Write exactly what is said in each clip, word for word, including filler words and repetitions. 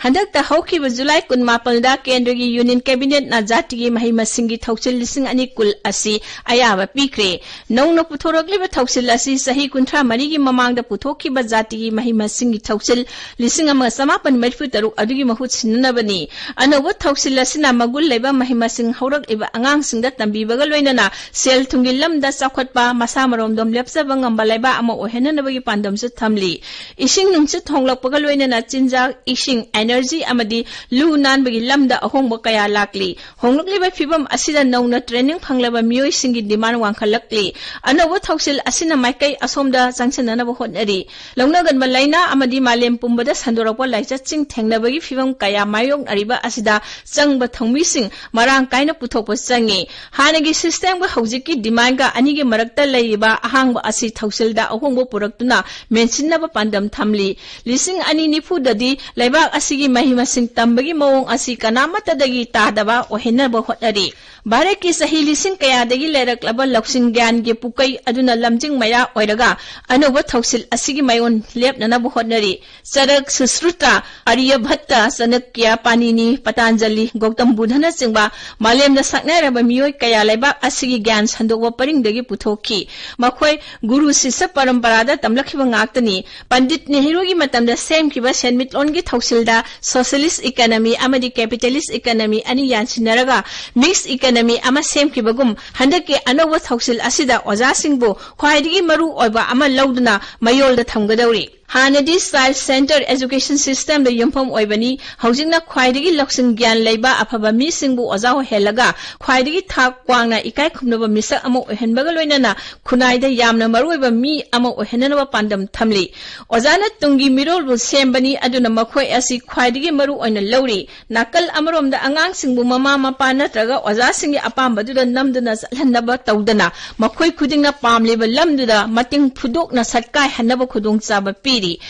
ꯍꯟꯗꯛꯇ ꯍꯧꯈꯤꯕ ꯖꯨꯂꯥꯏ ꯀꯨꯟꯃꯥꯄꯟꯗ ꯀꯦꯟꯗ꯭ꯔꯒꯤ ꯌꯨꯅꯤꯌꯟ ꯀꯦꯕꯤꯅꯦꯠꯅ ꯖꯥꯇꯤꯒꯤ ꯃꯍꯩ ꯃꯁꯤꯡꯒꯤ ꯊꯧꯁꯤꯜ ꯂꯤꯁꯤꯡ ꯑꯅꯤ ꯀꯨꯟ ꯑꯁꯤ ꯑꯌꯥꯕ ꯄꯤꯈ꯭ꯔꯦ꯫ ꯅꯧꯅ ꯄꯨꯊꯣꯔꯛꯂꯤꯕ ꯊꯧꯁꯤꯜ ꯑꯁꯤ ꯆꯍꯤ ꯀꯨꯟꯊ꯭ꯔꯥ ꯃꯔꯤꯒꯤ ꯃꯃꯥꯡꯗ ꯄꯨꯊꯣꯛꯈꯤꯕ ꯖꯥꯇꯤꯒꯤ ꯃꯍꯩ ꯃꯁꯤꯡꯒꯤ ꯊꯧꯁꯤꯜ ꯂꯤꯁꯤꯡ ꯑꯃꯒ ꯆꯃꯥꯄꯟ ꯃꯔꯤꯐꯨ ꯇꯔꯨꯛ ꯑꯗꯨꯒꯤ ꯃꯍꯨꯠ ꯁꯤꯟꯅꯅꯕꯅꯤ꯫ ꯑꯅꯧꯕ ꯊꯧꯁꯤꯜ ꯑꯁꯤꯅ ꯃꯒꯨꯟ ꯂꯩꯕ ꯃꯍꯩ ꯃꯁꯤꯡ ꯍꯧꯔꯛꯂꯤꯕ ꯑꯉꯥꯡꯁꯤꯡꯗ ꯇꯝꯕꯤꯕꯒ ꯂꯣꯏꯅꯅ ꯁꯦꯜ ꯊꯨꯝꯒꯤ ꯂꯝꯗ ꯆꯥꯎꯈꯠꯄ, ꯃꯁꯥ ꯃꯔꯣꯝꯗꯣꯝ ꯂꯦꯞꯆꯕ ꯉꯝꯕ ꯂꯩꯕꯥꯛ ꯑꯃ ꯑꯣꯏꯍꯟꯅꯅꯕꯒꯤ ꯄꯥꯟꯗꯝꯁꯨ ꯊꯝꯂꯤ꯫ ꯏꯁꯤꯡ ꯅꯨꯡꯁꯤꯠ ꯍꯣꯡꯂꯛꯄꯒ ꯂꯣꯏꯅꯅ ꯆꯤꯟꯖꯥꯛ, ꯏꯁꯤꯡ, energy ꯑꯃꯗꯤ ꯂꯨ ꯅꯥꯟꯕꯒꯤ ꯂꯝꯗ ꯑꯍꯣꯡꯕ ꯀꯌꯥ ꯂꯥꯛꯂꯤ꯫ ꯍꯣꯡꯂꯛꯂꯤꯕ ꯐꯤꯕꯝ ꯑꯁꯤꯗ ꯅꯧꯅ training ꯐꯪꯂꯕ ꯃꯤꯑꯣꯏꯁꯤꯡꯒꯤ demand ꯋꯥꯡꯈꯠꯂꯛꯂꯤ꯫ ꯑꯅꯧꯕ ꯊꯧꯁꯤꯜ ꯑꯁꯤꯅ ꯃꯥꯏꯀꯩ ꯑꯁꯣꯝꯗ ꯆꯪꯁꯤꯟꯅꯅꯕ ꯍꯣꯠꯅꯔꯤ꯫ ꯂꯧꯅꯒꯟꯕ ꯂꯥꯏꯅꯥ ꯑꯃꯗꯤ ꯃꯥꯂꯦꯝ ꯄꯨꯝꯕꯗ ꯁꯟꯗꯣꯔꯛꯄ ꯂꯥꯏꯆꯠꯁꯤꯡ ꯊꯦꯡꯅꯕꯒꯤ ꯐꯤꯕꯝ ꯀꯌꯥ ꯃꯥꯌꯣꯛꯅꯔꯤꯕ ꯑꯁꯤꯗ ꯆꯪꯕ ꯊꯧꯃꯤꯁꯤꯡ ꯃꯔꯥꯡ ꯀꯥꯏꯅ ꯄꯨꯊꯣꯛꯄ ꯆꯪꯉꯤ꯫ ꯍꯥꯟꯅꯒꯤ systemꯒ ꯍꯧꯖꯤꯛꯀꯤ demandꯒ ꯑꯅꯤꯒꯤ ꯃꯔꯛꯇ ꯂꯩꯔꯤꯕ ꯑꯍꯥꯡꯕ ꯑꯁꯤ ꯊꯧꯁꯤꯜꯗ ꯑꯍꯣꯡꯕ ꯄꯨꯔꯛꯇꯨꯅ ꯃꯦꯟꯁꯤꯟꯅꯕ ꯄꯥꯟꯗꯝ ꯊꯝꯂꯤ꯫ ꯂꯤꯁꯤꯡ ꯑꯅꯤ ꯅꯤꯐꯨꯗꯗꯤ ꯂꯩꯕꯥꯛ ꯑꯁꯤꯒꯤ ꯃꯍꯩ ꯃꯁꯤꯡ ꯇꯝꯕꯒꯤ ꯃꯑꯣꯡ ꯑꯁꯤ ꯀꯅꯥꯃꯠꯇꯗꯒꯤ ꯇꯥꯗꯕ ꯑꯣꯏꯍꯟꯅꯕ ꯍꯣꯠꯅꯔꯤ꯫ ꯚꯥꯔꯠꯀꯤ ꯆꯍꯤ ꯂꯤꯁꯤꯡ ꯀꯌꯥꯗꯒꯤ ꯂꯩꯔꯛꯂꯕ ꯂꯧꯁꯤꯡ ꯒ꯭ꯌꯥꯟꯒꯤ ꯄꯨꯀꯩ ꯑꯗꯨꯅ ꯂꯝꯖꯤꯡ ꯃꯌꯥ ꯑꯣꯏꯔꯒ ꯑꯅꯧꯕ ꯊꯧꯁꯤꯜ ꯑꯁꯤꯒꯤ ꯃꯥꯏꯑꯣꯟ ꯂꯦꯞꯅꯅꯕ ꯍꯣꯠꯅꯔꯤ꯫ ꯆꯔꯛ, ꯁꯨꯁ꯭ꯔꯨꯇ, ꯑꯔꯤꯌꯚꯠꯇ, ꯆꯅꯛꯌ, ꯄꯥꯅꯤꯅꯤ, ꯄꯇꯥꯟꯖꯂꯤ, ꯒꯧꯇꯝ ꯕꯨꯙꯅꯆꯤꯡꯕ ꯃꯥꯂꯦꯝꯗ ꯁꯛꯅꯥꯏꯔꯕ ꯃꯤꯑꯣꯏ ꯀꯌꯥ ꯂꯩꯕꯥꯛ ꯑꯁꯤꯒꯤ ꯒ꯭ꯌꯥꯟ ꯁꯟꯗꯣꯛꯄ ꯄꯔꯤꯡꯗꯒꯤ ꯄꯨꯊꯣꯛꯈꯤ꯫ ꯃꯈꯣꯏ ꯒꯨꯔꯨ ꯁꯤꯁ꯭ꯌ ꯄꯔꯝꯄꯔꯥꯗ ꯇꯝꯂꯛꯈꯤꯕ ꯉꯥꯛꯇꯅꯤ꯫ ꯄꯟꯗꯤꯠ ꯅꯦꯍꯔꯨꯒꯤ ꯃꯇꯝꯗ ꯁꯦꯝꯈꯤꯕ ꯁꯦꯟꯃꯤꯠꯂꯣꯟꯒꯤ ꯊꯧꯁꯤꯜꯗ socialist economy ꯑꯃꯗꯤ capitalist economy ꯑꯅꯤ ꯌꯥꯟꯁꯤꯟꯅꯔꯒ mixed economy ꯑꯃ ꯁꯦꯝꯈꯤꯕꯒꯨꯝ, ꯍꯟꯗꯛꯀꯤ ꯑꯅꯧꯕ ꯊꯧꯁꯤꯜ ꯑꯁꯤꯗ ꯑꯣꯖꯥꯁꯤꯡꯕꯨ ꯈ꯭ꯋꯥꯏꯗꯒꯤ ꯃꯔꯨ ꯑꯣꯏꯕ ꯑꯃ ꯂꯧꯗꯨꯅ ꯃꯌꯣꯜꯗ ꯊꯝꯒꯗꯧꯔꯤ꯫ ꯍꯥꯟꯅꯗꯤ child centre education systemꯗ ꯌꯨꯝꯐꯝ ꯑꯣꯏꯕꯅꯤ, ꯍꯧꯖꯤꯛꯅ ꯈ꯭ꯋꯥꯏꯗꯒꯤ ꯂꯧꯁꯤꯡ ꯒ꯭ꯌꯥꯟ ꯂꯩꯕ ꯑꯐꯕ ꯃꯤꯁꯤꯡꯕꯨ ꯑꯣꯖꯥ ꯑꯣꯏꯍꯜꯂꯒ ꯈ꯭ꯋꯥꯏꯗꯒꯤ ꯊꯥꯛ ꯋꯥꯡꯅ ꯏꯀꯥꯏ ꯈꯨꯝꯅꯕ ꯃꯤꯁꯛ ꯑꯃ ꯑꯣꯏꯍꯟꯕꯒ ꯂꯣꯏꯅꯅ ꯈꯨꯟꯅꯥꯏꯗ ꯌꯥꯝꯅ ꯃꯔꯨꯑꯣꯏꯕ ꯃꯤ ꯑꯃ ꯑꯣꯏꯍꯟꯅꯅꯕ ꯄꯥꯟꯗꯝ ꯊꯝꯂꯤ꯫ ꯑꯣꯖꯥꯅ ꯇꯨꯡꯒꯤ ꯃꯤꯔꯣꯜꯕꯨ ꯁꯦꯝꯕꯅꯤ, ꯑꯗꯨꯅ ꯃꯈꯣꯏ ꯑꯁꯤ ꯈ꯭ꯋꯥꯏꯗꯒꯤ ꯃꯔꯨ ꯑꯣꯏꯅ ꯂꯧꯔꯤ꯫ ꯅꯥꯀꯜ ꯑꯃꯔꯣꯝꯗ ꯑꯉꯥꯡꯁꯤꯡꯕꯨ ꯃꯃꯥ ꯃꯄꯥ ꯅꯠꯇ꯭ꯔꯒ ꯑꯣꯖꯥꯁꯤꯡꯒꯤ ꯑꯄꯥꯝꯕꯗꯨꯗ ꯅꯝꯗꯨꯅ ꯆꯠꯍꯟꯅꯕ ꯇꯧꯗꯅ ꯃꯈꯣꯏ ꯈꯨꯗꯤꯡꯅ ꯄꯥꯝꯂꯤꯕ ꯂꯝꯗꯨꯗ ꯃꯇꯤꯡ ꯐꯨꯗꯣꯛꯅ ꯁꯛꯀꯥꯏꯍꯟꯅꯕ ꯈꯨꯗꯣꯡꯆꯥꯕ ꯄꯤꯔꯤ꯫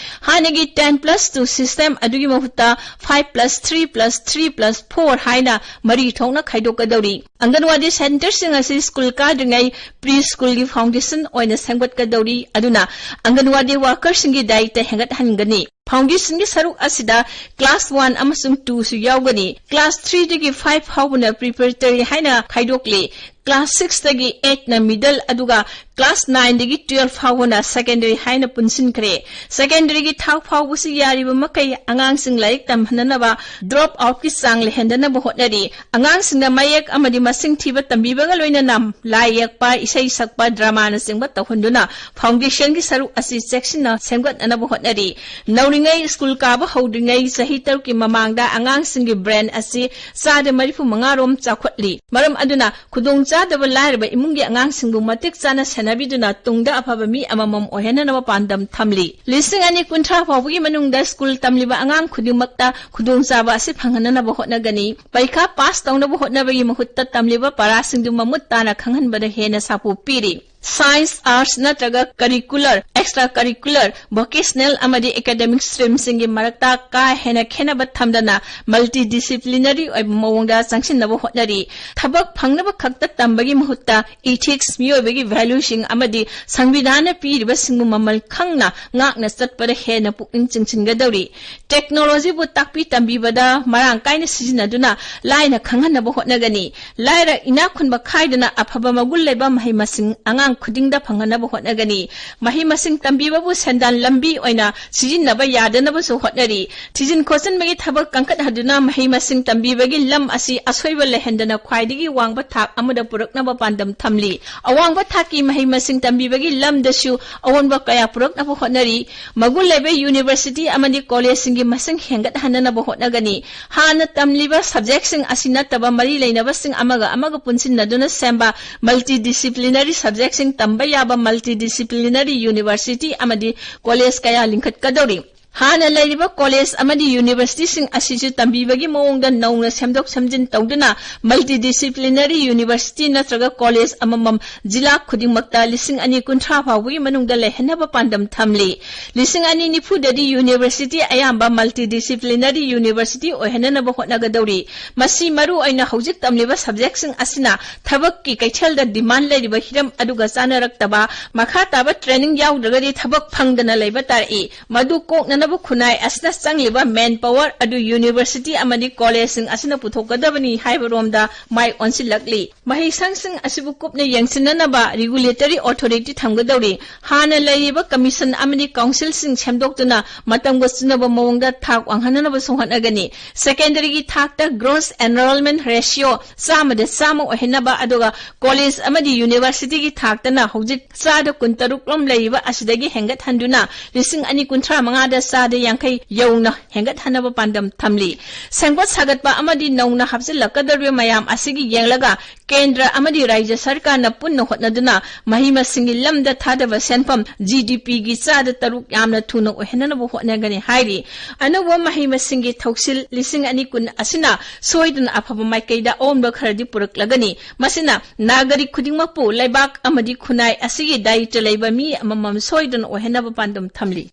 ꯍꯥꯟꯅꯒꯤ ten plus two system ꯑꯗꯨꯒꯤ ꯃꯍꯨꯠꯇ five plus three plus three plus four ꯍꯥꯏꯅ ꯃꯔꯤ ꯊꯣꯛꯅ ꯈꯥꯏꯗꯣꯛꯀꯗꯧꯔꯤ꯫ ꯑꯪꯒꯟꯋꯥꯗꯤ centreꯁꯤꯡ ꯑꯁꯤ ꯁ꯭ꯀꯨꯜ ꯀꯥꯗ꯭ꯔꯤꯉꯩ pre schoolꯒꯤ foundation ꯑꯣꯏꯅ ꯁꯦꯝꯒꯠꯀꯗꯧꯔꯤ꯫ ꯑꯗꯨꯅ ꯑꯪꯒꯟꯋꯥꯗꯤ workerꯁꯤꯡꯒꯤ ꯗꯥꯏꯇ ꯍꯦꯟꯒꯠꯍꯟꯒꯅꯤ꯫ Foundationꯒꯤ ꯁꯔꯨꯛ ꯑꯁꯤꯗ class one ꯑꯃꯁꯨꯡ twoꯁꯨ ꯌꯥꯎꯒꯅꯤ꯫ Class threeꯗꯒꯤ five ꯐꯥꯎꯕꯅ preparatory ꯍꯥꯏꯅ ꯈꯥꯏꯗꯣꯛꯂꯤ꯫ Class sixꯇꯒꯤ eightꯅ middle, ꯑꯗꯨꯒ class nineꯗꯒꯤ twelve ꯐꯥꯎꯕꯅ secondary ꯍꯥꯏꯅ ꯄꯨꯟꯁꯤꯟꯈ꯭ꯔꯦ꯫ Secondaryꯒꯤ ꯊꯥꯛ ꯐꯥꯎꯕꯁꯤ ꯌꯥꯔꯤꯕ ꯃꯈꯩ ꯑꯉꯥꯡꯁꯤꯡ ꯂꯥꯏꯔꯤꯛ ꯇꯝꯍꯟꯅꯅꯕ drop outꯀꯤ ꯆꯥꯡ ꯂꯩꯍꯟꯗꯅꯕ ꯍꯣꯠꯅꯔꯤ꯫ ꯑꯉꯥꯡꯁꯤꯡꯅ ꯃꯌꯦꯛ ꯑꯃꯗꯤ ꯃꯁꯤꯡ ꯊꯤꯕ ꯇꯝꯕꯤꯕꯒ ꯂꯣꯏꯅꯅ ꯂꯥꯏ ꯌꯦꯛꯄ, ꯏꯁꯩ ꯁꯛꯄ, dramaꯅꯆꯤꯡꯕ ꯇꯧꯍꯟꯗꯨꯅ foundationꯒꯤ ꯁꯔꯨꯛ ꯑꯁꯤ ꯆꯦꯛꯁꯤꯟꯅ ꯁꯦꯝꯒꯠꯅꯅꯕ ꯍꯣꯠꯅꯔꯤ꯫ ꯅꯧꯔꯤꯉꯩ ꯁ꯭ꯀꯨꯜ ꯀꯥꯕ ꯍꯧꯗ꯭ꯔꯤꯉꯩ ꯆꯍꯤ ꯇꯔꯨꯛꯀꯤ ꯃꯃꯥꯡꯗ ꯑꯉꯥꯡꯁꯤꯡꯒꯤ brain ꯑꯁꯤ ꯆꯥꯗ ꯃꯔꯤꯐꯨ ꯃꯉꯥ ꯔꯣꯝ ꯆꯥꯎꯈꯠꯂꯤ꯫ ꯃꯔꯝ ꯑꯗꯨꯅ ꯈꯨꯗꯣꯡꯆꯥꯗꯕ ꯂꯥꯏꯔꯕ ꯏꯃꯨꯡꯒꯤ ꯑꯉꯥꯡꯁꯤꯡꯕꯨ ꯃꯇꯤꯛ ꯆꯥꯅ ꯁꯦꯟꯅꯕꯤꯗꯨꯅ ꯇꯨꯡꯗ ꯑꯐꯕ ꯃꯤ ꯑꯃꯃꯝ ꯑꯣꯏꯍꯟꯅꯅꯕ ꯄꯥꯟꯗꯝ ꯊꯝꯂꯤ꯫ ꯂꯤꯁꯤꯡ ꯑꯅꯤ ꯀꯨꯟꯊ꯭ꯔꯥ ꯐꯥꯎꯕꯒꯤ ꯃꯅꯨꯡꯗ ꯁ꯭ꯀꯨꯜ ꯇꯝꯂꯤꯕ ꯑꯉꯥꯡ ꯈꯨꯗꯤꯡꯃꯛꯇ ꯈꯨꯗꯣꯡꯆꯥꯕ ꯑꯁꯤ ꯐꯪꯍꯟꯅꯅꯕ ꯍꯣꯠꯅꯒꯅꯤ꯫ ꯄꯔꯤꯈꯥ pass ꯇꯧꯅꯕ ꯍꯣꯠꯅꯕꯒꯤ ꯃꯍꯨꯠꯇ ꯇꯝꯂꯤꯕ ꯄꯔꯥꯁꯤꯡꯗꯨ ꯃꯃꯨꯠ ꯇꯥꯅ ꯈꯪꯍꯟꯕꯗ ꯍꯦꯟꯅ ꯁꯥꯐꯨ ꯄꯤꯔꯤ꯫ Science, arts ꯅꯠꯇ꯭ꯔꯒ curricular, extra curricular, vocational ꯑꯃꯗꯤ academic streamꯁꯤꯡꯒꯤ ꯃꯔꯛꯇ ꯀꯥ ꯍꯦꯟꯅ ꯈꯦꯠꯅꯕ ꯊꯝꯗꯅ multidisciplinary ꯑꯣꯏꯕ ꯃꯑꯣꯡꯗ ꯆꯪꯁꯤꯟꯅꯕ ꯍꯣꯠꯅꯔꯤ꯫ ꯊꯕꯛ ꯐꯪꯅꯕ ꯈꯛꯇ ꯇꯝꯕꯒꯤ ꯃꯍꯨꯠꯇ ethics, ꯃꯤꯑꯣꯏꯕꯒꯤ valueꯁꯤꯡ ꯑꯃꯗꯤ ꯁꯪꯕꯤꯙꯥꯟꯅ ꯄꯤꯔꯤꯕꯁꯤꯡꯕꯨ ꯃꯃꯜ ꯈꯪꯅ ꯉꯥꯛꯅ ꯆꯠꯄꯗ ꯍꯦꯟꯅ ꯄꯨꯛꯅꯤꯡ ꯆꯤꯡꯁꯤꯟꯒꯗꯧꯔꯤ꯫ Technologyꯕꯨ ꯇꯥꯛꯄꯤ ꯇꯝꯕꯤꯕꯗ ꯃꯔꯥꯡ ꯀꯥꯏꯅ ꯁꯤꯖꯤꯟꯅꯗꯨꯅ ꯂꯥꯏꯅ ꯈꯪꯍꯟꯅꯕ ꯍꯣꯠꯅꯒꯅꯤ꯫ ꯂꯥꯏꯔ ꯏꯅꯥꯛ ꯈꯨꯟꯕ ꯈꯥꯏꯗꯅ ꯑꯐꯕ ꯃꯒꯨꯟ ꯂꯩꯕ ꯃꯍꯩ ꯃꯁꯤꯡ ꯑꯉꯥꯡ ꯈꯨꯗꯤꯡꯗ ꯐꯪꯍꯟꯅꯕ ꯍꯣꯠꯅꯒꯅꯤ꯫ ꯃꯍꯩ ꯃꯁꯤꯡ ꯇꯝꯕꯤꯕꯕꯨ ꯁꯦꯟꯗꯥꯟ ꯂꯝꯕꯤ ꯑꯣꯏꯅ ꯁꯤꯖꯤꯟꯅꯕ ꯌꯥꯗꯅꯕꯁꯨ ꯍꯣꯠꯅꯔꯤ꯫ ꯊꯤꯖꯤꯟ ꯈꯣꯠꯆꯤꯟꯕꯒꯤ ꯊꯕꯛ ꯀꯟꯈꯠꯍꯟꯗꯨꯅ ꯃꯍꯩ ꯃꯁꯤꯡ ꯇꯝꯕꯤꯕꯒꯤ ꯂꯝ ꯑꯁꯤ ꯑꯁꯣꯏꯕ ꯂꯩꯍꯟꯗꯅ ꯈ꯭ꯋꯥꯏꯗꯒꯤ ꯋꯥꯡꯕ ꯊꯥꯛ ꯑꯃꯗ ꯄꯨꯔꯛꯅꯕ ꯄꯥꯟꯗꯝ ꯊꯝꯂꯤ꯫ ꯑꯋꯥꯡꯕ ꯊꯥꯛꯀꯤ ꯃꯍꯩ ꯃꯁꯤꯡ ꯇꯝꯕꯤꯕꯒꯤ ꯂꯝꯗꯁꯨ ꯑꯑꯣꯟꯕ ꯀꯌꯥ ꯄꯨꯔꯛꯅꯕ ꯍꯣꯠꯅꯔꯤ꯫ ꯃꯒꯨꯟ ꯂꯩꯕ university ꯑꯃꯗꯤ collegeꯁꯤꯡꯒꯤ ꯃꯁꯤꯡ ꯍꯦꯟꯒꯠꯍꯟꯅꯅꯕ ꯍꯣꯠꯅꯒꯅꯤ꯫ ꯍꯥꯟꯅ ꯇꯝꯂꯤꯕ subjectꯁꯤꯡ ꯑꯁꯤ ꯅꯠꯇꯕ ꯃꯔꯤ ꯂꯩꯅꯕꯁꯤꯡ ꯑꯃꯒ ꯑꯃꯒ ꯄꯨꯟꯁꯤꯟꯅꯗꯨꯅ ꯁꯦꯝꯕ multidisciplinary subjectꯁꯤꯡ ꯇꯝꯕ ꯌꯥꯕ multidisciplinary university ꯑꯃꯗꯤ college ꯀꯌꯥ ꯂꯤꯡꯈꯠꯀꯗꯧꯔꯤ꯫ ꯍꯥꯟꯅ ꯂꯩꯔꯤꯕ ꯀꯣꯂꯦꯖ ꯑꯃꯗꯤ ꯌꯨꯅꯤꯚꯔꯁꯤꯇꯤꯁꯤꯡ ꯑꯁꯤꯁꯨ ꯇꯝꯕꯤꯕꯒꯤ ꯃꯑꯣꯡꯗ ꯅꯧꯅ ꯁꯦꯝꯗꯣꯛ ꯁꯦꯝꯖꯤꯟ ꯇꯧꯗꯨꯅ multidisciplinary university ꯅꯠꯇ꯭ꯔꯒ ꯀꯣꯂꯦꯖ ꯑꯃꯃꯝ ꯖꯤꯂꯥ ꯈꯨꯗꯤꯡꯃꯛꯇ ꯂꯤꯁꯤꯡ ꯑꯅꯤ ꯀꯨꯟꯊ꯭ꯔꯥ ꯐꯥꯎꯕꯒꯤ ꯃꯅꯨꯡꯗ ꯂꯩꯍꯟꯅꯕ ꯄꯥꯟꯗꯝ ꯊꯝꯂꯤ꯫ ꯂꯤꯁꯤꯡ ꯑꯅꯤ ꯅꯤꯐꯨꯗꯗꯤ ꯌꯨꯅꯤꯚꯔꯁꯤꯇꯤ ꯑꯌꯥꯝꯕ multidisciplinary university ꯑꯣꯏꯍꯟꯅꯅꯕ ꯍꯣꯠꯅꯒꯗꯧꯔꯤ꯫ ꯃꯁꯤ ꯃꯔꯨ ꯑꯣꯏꯅ ꯍꯧꯖꯤꯛ ꯇꯝꯂꯤꯕ subjectꯁꯤꯡ ꯑꯁꯤꯅ ꯊꯕꯛꯀꯤ ꯀꯩꯊꯦꯜꯗ demand ꯂꯩꯔꯤꯕ ꯍꯤꯔꯝ ꯑꯗꯨꯒ ꯆꯥꯅꯔꯛꯇꯕ, ꯃꯈꯥ ꯇꯥꯕ training ꯌꯥꯎꯗ꯭ꯔꯒꯗꯤ ꯊꯕꯛ ꯐꯪꯗꯅ ꯂꯩꯕ ꯇꯥꯔꯛꯏ꯫ ꯃꯗꯨ ꯀꯣꯛꯅꯅꯕ ꯈꯨꯟꯅꯥꯏ ꯑꯁꯤꯅ ꯆꯪꯂꯤꯕ man power ꯑꯗꯨ ꯌꯨꯅꯤꯚꯔꯁꯤꯇꯤ ꯑꯃꯗꯤ ꯀꯣꯂꯦꯖꯁꯤꯡ ꯑꯁꯤꯅ ꯄꯨꯊꯣꯛꯀꯗꯕꯅꯤ ꯍꯥꯏꯕꯔꯣꯝꯗ ꯃꯥꯏ ꯑꯣꯟꯁꯤꯜꯂꯛꯂꯤ꯫ ꯃꯍꯩꯁꯪꯁꯤꯡ ꯑꯁꯤꯕꯨ ꯀꯨꯞꯅ ꯌꯦꯡꯁꯤꯟꯅꯅꯕ regulatory authority ꯊꯝꯒꯗꯧꯔꯤ꯫ ꯍꯥꯟꯅ ꯂꯩꯔꯤꯕ commission ꯑꯃꯗꯤ councilꯁꯤꯡ ꯁꯦꯝꯗꯣꯛꯇꯨꯅ ꯃꯇꯝꯒ ꯆꯨꯅꯕ ꯃꯑꯣꯡꯗ ꯊꯥꯛ ꯋꯥꯡꯍꯟꯅꯅꯕꯁꯨ ꯍꯣꯠꯅꯒꯅꯤ꯫ Secondaryꯒꯤ ꯊꯥꯛꯇ gross enrollment ratio ꯆꯥꯝꯃꯗ ꯆꯥꯝꯃ ꯑꯣꯏꯍꯟꯅꯕ, ꯑꯗꯨꯒ ꯀꯣꯂꯦꯖ ꯑꯃꯗꯤ ꯌꯨꯅꯤꯚꯔꯁꯤꯇꯤꯒꯤ ꯊꯥꯛꯇꯅ ꯍꯧꯖꯤꯛ ꯆꯥꯗ ꯀꯨꯟꯇꯔꯨꯛ ꯔꯣꯝ ꯂꯩꯔꯤꯕ ꯑꯁꯤꯗꯒꯤ ꯍꯦꯟꯒꯠꯍꯟꯗꯨꯅ ꯂꯤꯁꯤꯡ ꯑꯅꯤ ꯀꯨꯟꯊ꯭ꯔꯥ ꯃꯉꯥꯗ ꯆꯥꯗ ꯌꯥꯡꯈꯩ ꯌꯧꯅ ꯍꯦꯟꯒꯠꯍꯟꯅꯕ ꯄꯥꯟꯗꯝ ꯊꯝꯂꯤ꯫ ꯁꯦꯝꯒꯠ ꯁꯥꯒꯠꯄ ꯑꯃꯗꯤ ꯅꯧꯅ ꯍꯥꯞꯆꯤꯜꯂꯛꯀꯗꯧꯔꯤꯕ ꯃꯌꯥꯝ ꯑꯁꯤꯒꯤ ꯌꯦꯡꯂꯒ ꯀꯦꯟꯗ꯭ꯔ ꯑꯃꯗꯤ ꯔꯥꯖ꯭ꯌ ꯁꯔꯀꯥꯔꯅ ꯄꯨꯟꯅ ꯍꯣꯠꯅꯗꯨꯅ ꯃꯍꯩ ꯃꯁꯤꯡꯒꯤ ꯂꯝꯗ ꯊꯥꯗꯕ ꯁꯦꯟꯐꯝ GDPꯒꯤ ꯆꯥꯗ ꯇꯔꯨꯛ ꯌꯥꯝꯅ ꯊꯨꯅ ꯑꯣꯏꯍꯟꯅꯅꯕ ꯍꯣꯠꯅꯒꯅꯤ ꯍꯥꯏꯔꯤ꯫ ꯑꯅꯧꯕ ꯃꯍꯩ ꯃꯁꯤꯡꯒꯤ ꯊꯧꯁꯤꯜ ꯂꯤꯁꯤꯡ ꯑꯅꯤ ꯀꯨꯟ ꯑꯁꯤꯅ ꯁꯣꯏꯗꯅ ꯑꯐꯕ ꯃꯥꯏꯀꯩꯗ ꯑꯑꯣꯟꯕ ꯈꯔꯗꯤ ꯄꯨꯔꯛꯂꯒꯅꯤ꯫ ꯃꯁꯤꯅ ꯅꯥꯒꯔꯤꯛ ꯈꯨꯗꯤꯡꯃꯛꯄꯨ ꯂꯩꯕꯥꯛ ꯑꯃꯗꯤ ꯈꯨꯟꯅꯥꯏ ꯑꯁꯤꯒꯤ ꯗꯥꯌꯤꯠꯇ ꯂꯩꯕ ꯃꯤ ꯑꯃꯃꯝ ꯁꯣꯏꯗꯅ ꯑꯣꯏꯍꯟꯅꯕ ꯄꯥꯟꯗꯝ ꯊꯝꯂꯤ꯫